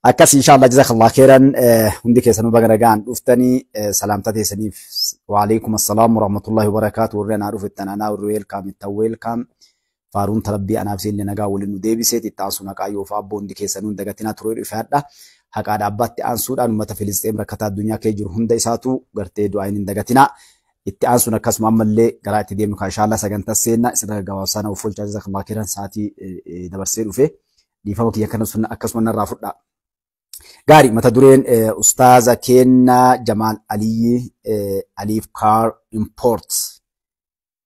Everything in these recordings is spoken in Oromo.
Akkas inshallah jazakallah khairan hundi keessanuu baga nagaan dhuftanii salaamtaa teessaniif waalaikum assalaam warahmatullahi wabarakaatu warri anaa dhufettan anaa warri weelkaam ittan weelkaam faaruun tarabbii anaaf isinillee nagaa waliin nu deebiseet itti aansuun haqaa yoo fa'aa abboo hundi keessanuu hin dagatinaa turee dhufe hadha haqaa dhaabbaatti aansuudhaan uummata Filisxeem rakkataa addunyaa kee jiru hunda isaatu gartee du'aayin hin dagatinaa itti aansuun akkasuma ammallee garaa itti deemnu kan inshallah sagantaa seenna isin gabaabsaa nama folchaa jazakallah khairan sa'aatii dabarsee dhufe dhiifama kiyya kana sun akkasuma narraa fudhaa. Gaarii mata dureen ustaaza keenna Jamaal Aliyyi Aliif Car Import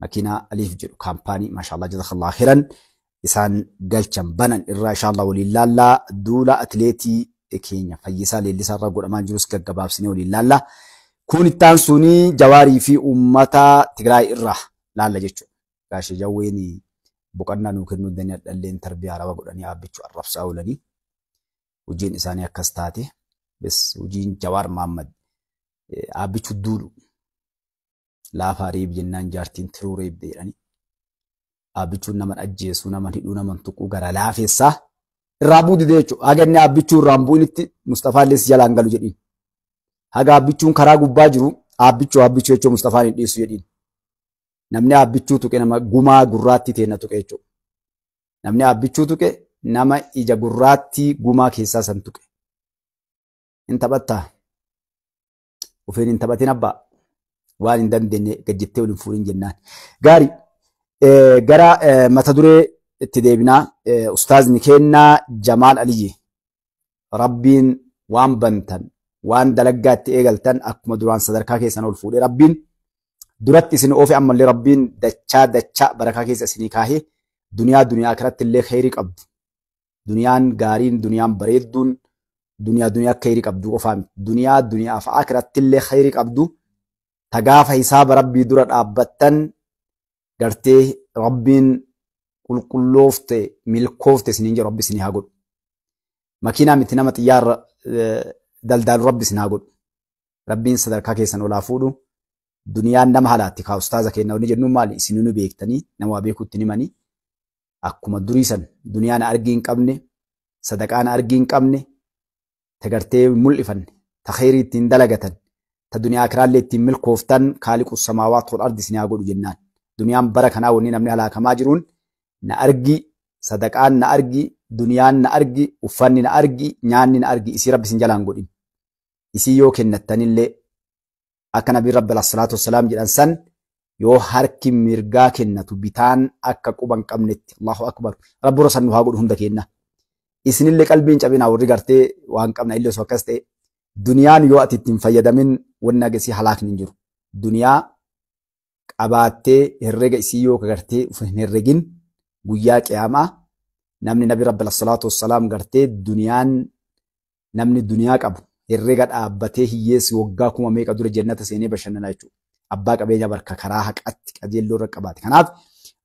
makiinaa Aliif jedhu kaampaanii maashaallah jazakallah khairan isaan galchan banan irraa inshallah waliin laallaa duula atileetii keenya Fayyisaa Leellisaa irraa godhamaa jirus gaggabaabsinee waliin laallaa. Kun itti aansuun Jawaarii fi uummata Tigraay irraa laalla jechuudha. Gaashee Jawween boqonnaa nuu kennuu danda'an dhalleen tarbiyaa araba godhanii aabbichuu arrabsaa oolanii. Hojiin isaanii akkas taate. Bes hojiin Jawaar Mahaammad aabbichuu duulu. Laafaa reeb jennaan jaartiin tiruu reebde jedhanii. Aabbichuun nama ajjeesuu, nama hidhuu, nama tuquu gara laafessaa irraa bu'uu dide jechuudha. Haga inni aabbichuu irraa hin bu'initti Mustafaa illee si jalaan galu jedhiin. Haga aabbichuun karaa gubbaa jiru aabbichuu aabbichuu jechuun Mustafaan hin dhiisu jedhiin. Namni aabbichuu tuqe nama gumaa gurraattii teenna tuqe jechuudha. Namni aabbichuu tuqe nama ija gurraattii gumaa keessaa san tuqe. Hin taphattaa? Ofiin hin taphatin abbaa. Waan hin dandeenye gajjettee waliin fuudhin jennaan. Gaarii gara mata duree itti deebinaa. Ustaazni keenna Jamaal Aliyyi Rabbiin waan bantan waan dalaggaa itti eegaltan akkuma duraan sadarkaa keessan ol fuudhee Rabbiin duratti isin oofe ammallee Rabbiin dachaa dachaa barakaa keessa isinii kaahee duniyaa duniyaa akhiratti illee kheyrii qabdu. Duniyaan gaariin duniyaan bareedduun duniyaa duniyaa kheyrii qabdu qofaa miti. Duniyaa duniyaa fi akhiratti illee kheyrii qabdu. Ta gaafa hisaaba Rabbii dura dhaabbattan gartee Rabbiin qulqulloofte milkoofte isiniin jedhu Rabbi isinii haa godhu. Makiinaa miti nama xiyyaarra daldaalu Rabbi isin haa godhu. Rabbiin sadarkaa keessan olaa fuudhu. Duniyaan nama halaatti kaa ustaaza keenya wanni jennuun maali isin nu beektanii nama waa beekuutti himanii akkuma durii san duniyaan argii hin qabne sadaqaan argii hin qabne ta gartee mul'ifanne ta kheyrii ittiin dalagatan ta duniyaa akiraallee ittiin milkooftan kaaliqu samaawaat wal ardi isin haa godhu jennaan. Duniyaan bara kanaa wanni namni halaakamaa jiruun na argi sadaqaan na argi duniyaan na argi uffanni na argi nyaanni na argi isii rabbi isin jalaan godhin. Isii yoo kennattanillee akka nabiin rabbi alayhi salaatu wassalaam jedhan san yoo harki mirgaa kennatu bitaan akka quba hin qabnetti Allahu akbar rabbi warra san nu haa godhu hunda kenna. Isinillee qalbiin cabinaa warri gartee waan qabna illee osoo akkas ta'e duniyaan yoo ati ittiin fayyadamin wanni agasii halaakni hin jiru. Duniyaa qabaattee herrega isii yoo gartee of hin herregin guyyaa qiyaamaa namni nabi rabbi alayhi salaatu wassalaam gartee duniyaan namni duniyaa qabu herrega dhaabbatee hiyyeessi waggaa kuma meeqa dura jannata seenee bashannanaa jechuudha. Abbaa qabeenya barka karaa haqatti qajeelloo irra qabaate. Kanaaf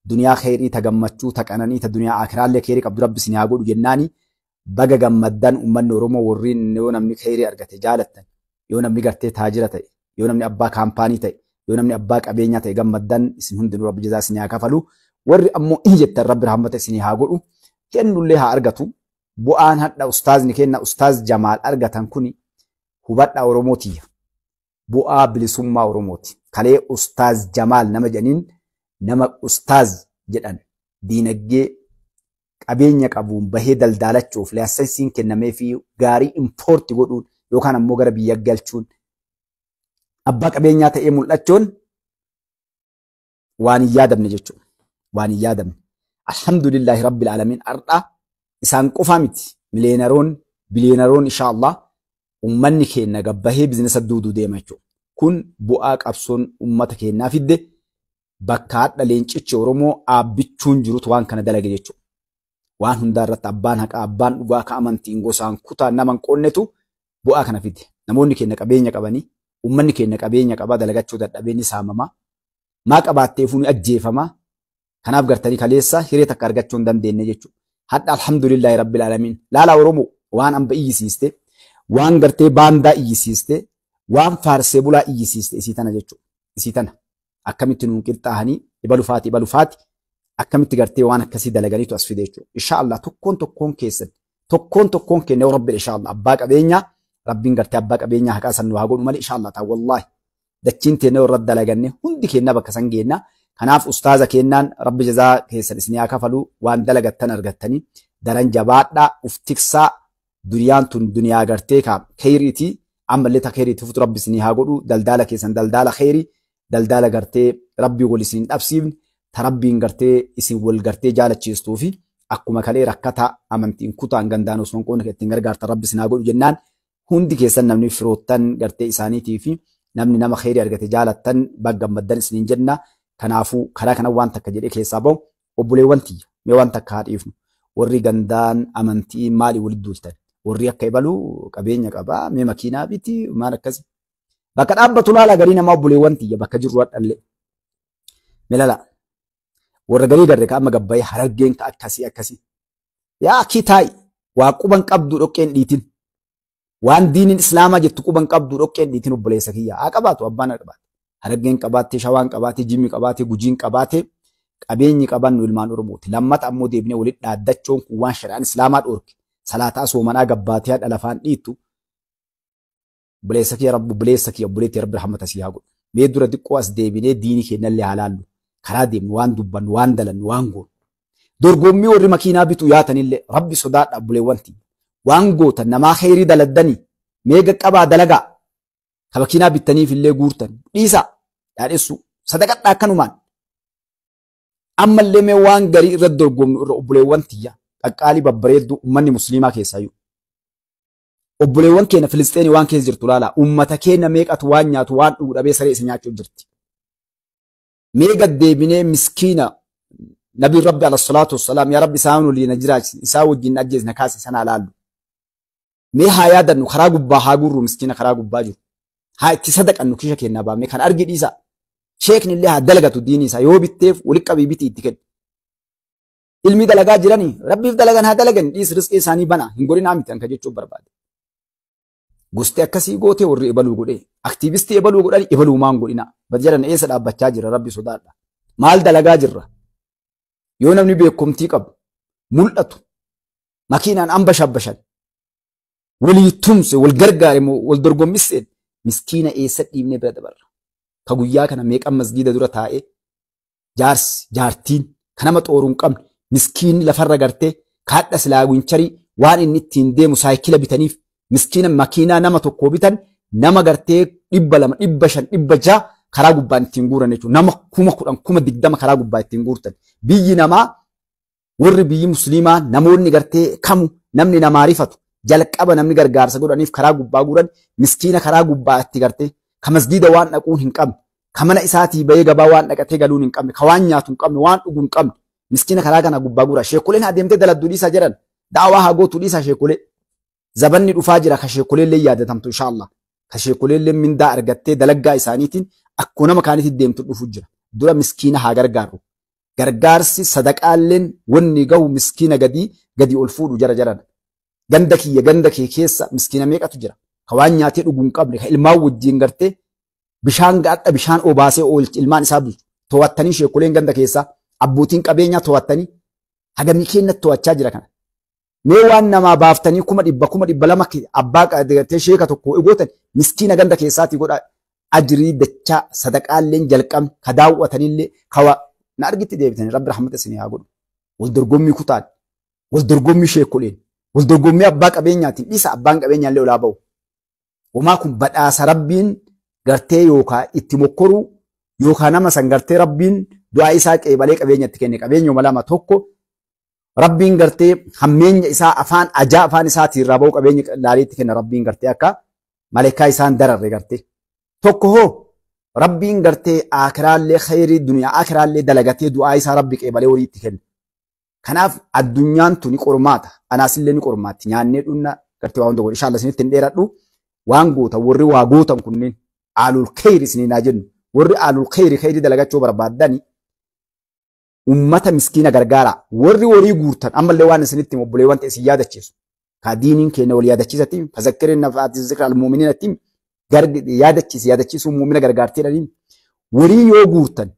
duniyaa kheyrii ta gammachuu ta qananii ta duniyaa akiraallee kheyrii qabdu rabbi isin haa godhu jennaani baga gammaddan uummanni Oromoo warri yoo namni kheyrii argate jaalattan yoo namni gartee taajira ta'e yoo namni abbaa kaampaanii ta'e yoo namni abbaa qabeenyaa ta'e gammaddan isin hundinuu rabbi jazaa isin haa kafalu. Warri ammoo in jettan rabbi rahmata isin haa godhu kennullee haa argatu. Bu'aan hadha ustaazni kenna ustaaz Jamaal argatan kuni hubadhaa Oromootiyya. Bu'aa bilisummaa Oromooti. Kalee ustaaz Jamaal nama jedhaniin nama ustaaz jedhan diinagdee qabeenya qabuun bahee daldaalachuuf laasensiin kennamee fi gaarii impoorti godhuun yookaan ammoo gara biyya galchuun abbaa qabeenyaa ta'ee mul'achuun waan hin yaadamne jechuudha. Waan hin yaadamne. Alhamdulillahi rabbil aalamiin har'a isaan qofaa miti. Miliyeenaroon biliyeenaroon inshaallah uummanni keenya gabbahee bizinesa duuduu deema jechuudha. Kun bu'aa qabsoon uummata keenyaa fidde bakka hadha leencichi Oromoo aabbichuun jirutu waan kana dalage jechuudha. Waan hundaa irratti abbaan haqaa abbaan dhugaa ka amantiin gosaan kutaa nama hin qoonnetu bu'aa kana fide. Namoonni keenya qabeenya qabanii uummanni keenya qabeenya qabaa dalagachuu dadhabee ni saamama. Maa qabaatteefuu ni ajjeefama. Kanaaf gartanii kaleessa hiree takka argachuu hin dandeenye jechuudha. Hadha alhamdulillahi rabbil aalamiin. Laalaa Oromoo waan amba iyyisiiste, waan gartee baandaa iyyisiiste, waan faarsee bulaa iyyisiiste isii tana jechuudha. Isii tana akkamitti nuun qixxaahanii ibalu faati ibalu faati akkamitti gartee waan akkasii dalaganiitu as fide jechuudha. Insha Allah tokkoon tokkoon keessan Tokkoon tokkoon keenya yoo Rabbi inshallah abbaa qabeenyaa Rabbiin gartee abbaa qabeenyaa haqaa san nu haa godhu malee inshallah ta'a wallaahi. Dachiin teenya irra dalaganne hundi keenya bakka san geenna. Kanaaf ustaaza kennaan Rabbi jazaa keessan isin haa kafalu waan dalagattan argattanii daran jabaadhaa uf tiksaa duniyaan tun duniyaa gartee ka kheyriiti ammallee ta kheyriiti futu Rabbi isin haa godhu daldaala keessan daldaala kheyrii daldaala gartee Rabbi wal isin dhabsiifne ta Rabbiin gartee isin wal gartee jaalachiistuu fi akkuma kalee rakkataa amantiin kutaan gandaan osoo hin qoonne ittiin gargaartan Rabbi isin haa godhu jennaan hundi keessan namni firoottan gartee isaaniitii fi namni nama kheyrii argate jaalattan baggammaddan isiniin jenna. Kanaafuu karaa kana waan takka jedhee keessaa bahu obboleewwan tiyya mee waan takka haa dhiifnu warri gandaan amantii maalii walitti duultan warri akka ibaluu qabeenya qabaa mee makiinaa biti maal akkasi bakka dhaabbatu laala garii namaa obboleewwan tiyya bakka jirru hadhallee mee lala warra garii garre ka amma gabbayee Harargeen ka akkasii akkasii yaa kitaayi waa quban qabdu dhoqqeen dhiitin waan diiniin islaamaa jettu quban qabdu dhoqqeen dhiitin obboleessa kiyya haa qabaatu abbaan haa qabaatu. Harargeen qabaattee, Shawaan qabaattee, Jimmi qabaattee, Gujiin qabaattee qabeenyi qaban nu ilmaan Oromooti. Lammata ammoo deebinee walitti dhaaddachoon kun waan shari'aan islaamaa dhoorke. Salaataa soomanaa gabbaatee haadha lafaan dhiittu. Obboleessa kiyya Rabbi obboleessa kiyya obboleetti Rabbi rahmata sii haa godhu. Mee dura xiqqoo as deebinee diinii keenyallee haa laallu. Karaa deemnu waan dubbannu waan dalannu waan goonu. Dorgommii warri makiinaa bitu yaatanillee Rabbi sodaadha obboleewwan tiyya. Waan gootan namaa kheyrii daladdanii mee qaqqabaa dalagaa. Ka makiinaa bittaniif illee guurtan dhiisaa dhaadhessu sadaqadhaa akkanumaan. Ammallee mee waan garii irra dorgomnu irra obboleewwan tiyya qaqqaalii babbareedduu uummanni musliimaa keessaayyuu. Obboleewwan keenya Filisxeenii waan keessa jirtu laala uummata keenya meeqatu waan nyaatu waan dhugu dhabee saree isa nyaachuu jirti. Mee gad deebinee miskiina Nabiin Rabbi alayhi salaatu wassalaam yaa Rabbi isaan waliin na jiraachisi isaan wajjin na ajjeesi na kaase sana laallu. Mee haa yaadannu karaa gubbaa haa guurru miskiina karaa gubbaa jiru. Haa itti sadaqannu kisha keenyaa baafnee kan argi dhiisaa. Sheekni illee haa dalagatu diinii isaa yoo bitteef walitti qabii bitii itti kenni. Ilmi dalagaa jiranii Rabbiif dalagan haa dalagan dhiis riskii isaanii bana hin godhinaa miti anka jechuun barbaade. Gosti akkasii gootee warri ebaluu godhee aktiivistii ebaluu godhanii ebaluu maan godhina. Bad jedhan eessa dhaabbachaa jira Rabbi sodaadha. Maal dalagaa jirra? Yoo namni beekumtii qabu mul'atu makiinaan amba shabbashan walii tumse wal gargaare moo wal dorgommisseen miskiina eessa dhiibnee bira dabarra. Ka guyyaa kana meeqan masgiida dura taa'ee jaarsi jaartiin ka nama xooruu hin qabne miskiinni lafarra gartee kaadha silaa wincharii waan inni ittiin deemu saayikila bitaniif miskiina makiinaa nama tokkoo bitan nama gartee 200 500 600 karaa gubbaan ittiin guuran jechuudha. Nama 10,000 20,000 karaa gubbaa ittiin guurtan. Biyyi namaa warri biyyi musliimaa namoonni gartee kamu namni namaa rifatu jalqaba namni gargaarsa godhaniif karaa gubbaa guuran miskiina karaa gubbaa itti gartee ka masgiida waan dhaquun hin qabne ka mana isaatii bahee gabaa waan dhaqatee galuun hin qabne ka waan nyaatu hin qabne waan dhugu hin qabne miskiina karaa kana gubbaa guura. Sheekoleen haa deemtee daladduu dhiisaa jedhan daawaa haa gootu dhiisaa sheekolee. Zabanni dhufaa jira ka sheekolee illee yaadatamtu inshallah. Ka sheekolee illee mindaa argattee dalaggaa isaaniitiin akkuma nama kaaniitti deemtu dhufu jira. Dura miskiina haa gargaarru. Gargaarsi sadaqaalleen wanni gahu miskiina gadii gadi ol fuudhu jara jaran. Ganda kiyya ganda kee keessa miskiina meeqatu jira. Ka waan nyaatee dhuguu hin qabne ka ilmaan wajjin gartee bishaan ga'adha bishaan obaasee oolchi ilmaan isaa bulchu. To'attanii sheekoleen ganda keessaa abbootiin qabeenyaa to'attanii hagamii keenya to'achaa jira kana. Mee waan namaa baaftanii 100,000 200,000 abbaa gartee sheeka tokko gootan miskiina ganda keessaatii godha ajrii dachaa sadaqaalleen jalqabne ka daawwatanillee kawa na argitti deebitanii Rabbi rahmata isinii haa godhu. Wal dorgommii kutaan, wal dorgommii sheekoleen, wal dorgommii abbaa qabeenyaatiin dhiisa abbaan qabeenyaallee olaa ba'u. Homaa kun badhaasa Rabbiin gartee yookaan itti mokkoruu yookaan nama san gartee Rabbiin du'aa isaa qeebalee qabeenya itti kenne qabeenyuma lama tokko Rabbiin gartee hammeenya isaa afaan ajaa afaan isaatii irraa ba'u qabeenya laalee itti kenna Rabbiin gartee akka maleekaa isaan dararre gartee. Tokko hoo Rabbiin gartee akiraallee khayrii duniyaa akiraallee dalagatee du'aa isaa Rabbi qeebalee horii itti kenna. Kanaaf addunyaan tuni qormaata. Anaasillee ni qormaatti. Nyaannee dhunna gartee waa hunda godhe. Inshallah isinitti hin dheeradhu. Waan goota warri waa gootan kunneen aalul khayri isiniin haa jennu. Warri aalul khayri khayrii dalagachuu barbaaddani ummata miskiina gargaara. Warri horii guurtan ammallee waan isinitti himu obboleewwan ta'e isin yaadachiisu. Ka diiniin keenya wal yaadachiisatti fazakkiriin nafaati zikra al-mu'miniinatti yaadachiisi yaadachiisuu mu'mina gargaartee dhaliin. Horii yoo guurtan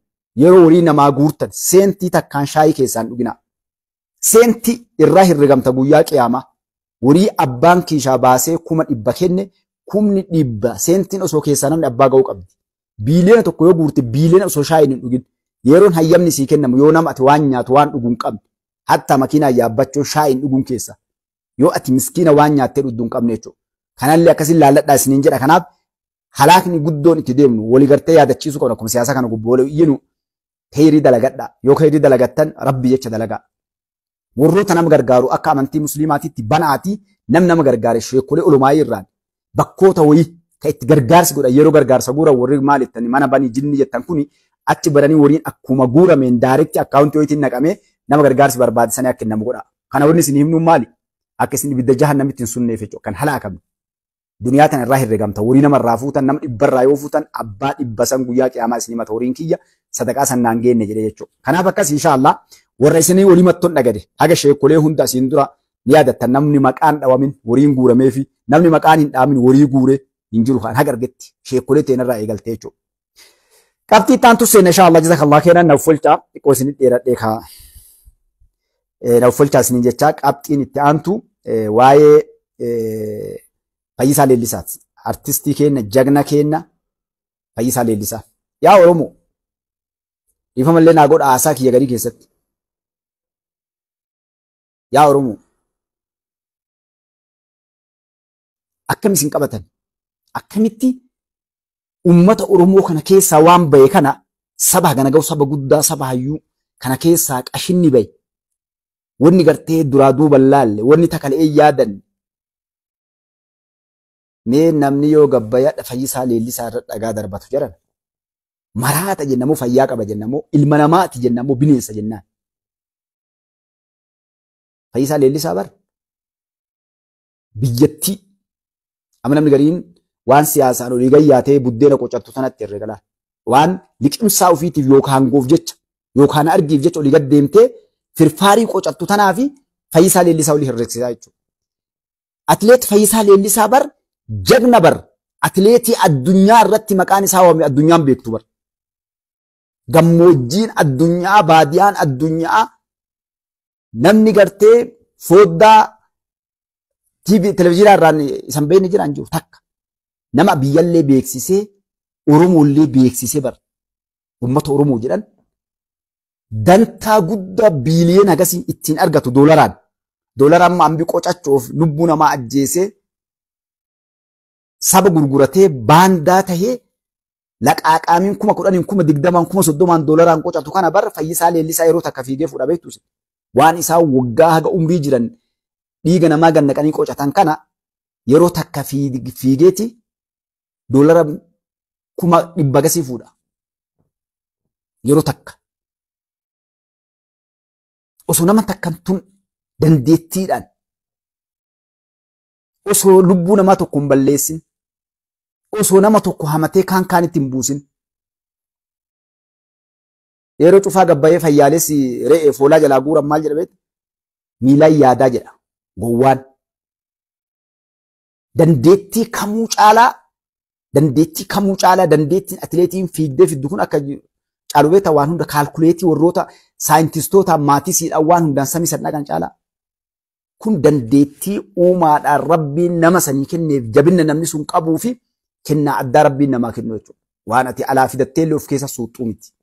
yeroo horii namaa guurtan seentii takkaan shaayii keessaan dhuginaa. Seentii irraa herregamta guyyaa qiyaamaa. Horii abbaan kiishaa baasee 100,000 kenne 100,000 seentiin osoo keessaa namni abbaa ga'uu qabdi. Biiliyoona 1 yoo guurte biiliyoona osoo shaayii hin dhugin. Yeroon hayyamni sii kennamu yoo nama ati waan nyaatu waan dhugu hin qabne. Hatta makiinaa yaabbachuu shaayii hin dhuguun keessa. Yoo ati miskiina waan nyaattee dhugdu hin qabne jechuudha. Kanallee akkasiin laalladhaa isiniin jedha. Kanaaf halaakni guddoon itti deemnu waliigartee yaadachiisuu qabna. Akkuma siyaasa kana gubboo iyyinu kheyrii dalagadhaa. Yoo kheyrii dalagattan rabbi jecha dalagaa. Warroota nama gargaaru akka amantii musliimaatiitti banaatii nam nama gargaare sheekolee olumaayii irraan bakkoota wayii kan itti gargaarsi godhan yeroo gargaarsa guuran warri maal jettani mana banii jinni jettan kuni achi baranii wariin akkuma guurameen daaretti akkaawuntii wayiitiin naqamee nama gargaarsi barbaadisanii akka kennamu godha. Kana wanni isin himnu maali? Akka isin ibidda jahannamitti hin sunneef jechuudha. Kan halaakamne. Duniyaa tana irraa herregamta. Horii namarraa fuutan nama 100 yoo fuutan abbaa 100 san guyyaa qiyaamaa isin himata horiin kiyya sadaqaa san naan geenne jedhee jechuudha. Kanaaf akkas inshaallah warra isinii walii mattoon dhagade haga sheekolee hunda asiin dura ni yaadattan namni maqaan dhawamin horiin guuramee fi namni maqaan hin dhaamin horii guure hin jiru kan haga argetti sheekolee teenarraa eegaltee jechuudha. Qabxii itti aantu seena inshaallah jazakallah khairan naaf folchaa xiqqoo isinii dheeradhee kaa naaf folchaa isiniin jechaa qabxiin itti aantu waa'ee Fayyisaa Leellisaati. Artistii keenya jagna keenya Fayyisaa Leellisaa. Yaa Oromoo dhiifamallee naa godha haasaa kiyya garii keessatti. Yaa Oromoo akkam isin qabatan? Akkamitti uummata Oromoo kana keessaa waan bahe kana saba hagana ga'u saba guddaa saba hayyuu kana keessaa qashinni bahe wanni gartee duraa duuban laalle wanni takala'ee yaadan mee namni yoo gabbayyaa Fayyisaa Leellisaa irra dhagaa darbatu jedhan maraata jennamoo fayyaa qaba jennamoo ilma namaati jennamoo bineensa jennaan. Fayyisaa Leellisaa bar biyyattii amma namni gariin waan siyaasaan olii gayyaatee buddeena qocattu sanatti herregalaa waan liqimsaa ofiitiif yookaan goof jecha yookaan argiif jecha olii gad deemtee firfaarii qocattu tanaa fi Fayyisaa Leellisaa olii herregsisaa jechuudha. Atileet Fayyisaa Leellisaa bar jagna bar atileetii addunyaa irratti maqaan isaa waame addunyaan beektu bar. Gammoojjiin addunyaa baadiyaan addunyaa namni gartee foddaa TV televizyiinaa irraan isan beekne jiraan jiru takka. Nama biyyallee beeksisee Oromoollee beeksisee bar uummata Oromoo jedhan dantaa guddaa biiliyoona hagasii ittiin argatu doolaraan. Doolaraan maambii qocachuuf lubbuu namaa ajjeesee saba gurguratee baandaa tahee laqaaqaamiin 10,000 20,000 30,000 doolaraan qocatu kana bar Fayyisaa Leellisaa yeroo takka fiigee fuudha beektus. Waan isaa waggaa haga umrii jiran dhiiga namaa gannaqanii qocatan kana yeroo takka fiigeeti doolara 100,000 gasii fuudha. Yeroo takka. Osoo nama takkan tun dandeettiidhaan osoo lubbuu namaa tokko hin balleessin osoo nama tokko hamatee kaan kaanitti hin buusin. Yeroo cufaa gabbayee fayyaalessi re'ee foolaa jalaa guuran maal jedha beektu? Miilaan yaadaa jedha gowwaan. Dandeettii kamuu caalaa dandeettii kamuu caalaa dandeettiin atileetiin fiigdee fiddu kun akka caalu beektaa waan hunda kaalkuleetii warroota saayintistoota maatisiidhaan waan hundaan samii san dhaqan caalaa. Kun dandeettii uumaadhaan rabbiin nama sanii kenneef jabina namni sun qabuu fi kennaa addaa rabbiin namaa kennu jechuudha. Waan ati alaa fidattee illee of keessa suuxuu miti.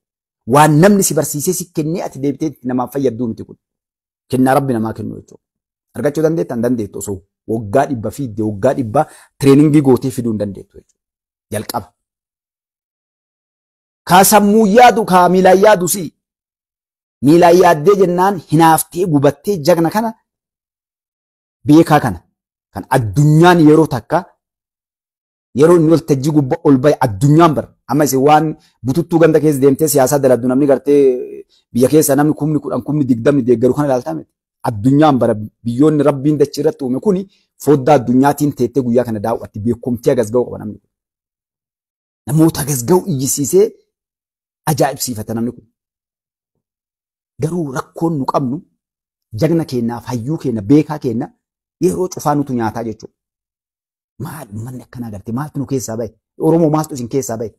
Waan namni si barsiisee si kennee ati deebitee namaaf fayyaduu miti kun. Kennaa rabbi namaa kennu jechuudha. Argachuu dandeetta hin dandeettu osoo waggaa 100 fiigdee waggaa 100 tireeningii gootee fiduu hin dandeettu jechuudha. Jalqaba. Kaa sammuu yaadu kaa miilaan yaadu si. Miilaan yaaddee jennaan hinaaftee gubattee jagna kana beekaa kana kan addunyaan yeroo takka yeroo inni waltajjii gubbaa ol bahe addunyaan bara. Amma isin waan bututtuu ganda keessa deemtee siyaasaa daladdu namni gartee biyya keessa namni 10,000 20,000 deeggaru kana ilaaltaa miti. Addunyaan bara biyyoonni rabbiin dachii irratti uume kuni foddaa addunyaatiin teettee guyyaa kana daawwatti beekumtii hagas ga'u qaba namni kun. Namoota hagas ga'u iyyisiisee ajaa'ibsiifata namni kun. Garuu rakkoon nu qabnu jagna keenyaaf hayyuu keenya beekaa keenya yeroo cufaa nutu nyaataa jechuudha. Maal uummanni akkanaa gartee maaltu nu keessaa bahe? Oromoo maaltu isin keessaa bahe?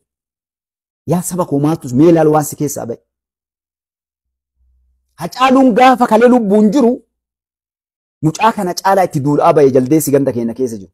Yaa saba koo maaltu mee ilaalu waan si keessaa bahe? Hacaaluun gaafa kalee lubbuun jiru Mucaa kana caalaa itti duulaa bahe jaldeessi ganda keenya keessa jiru.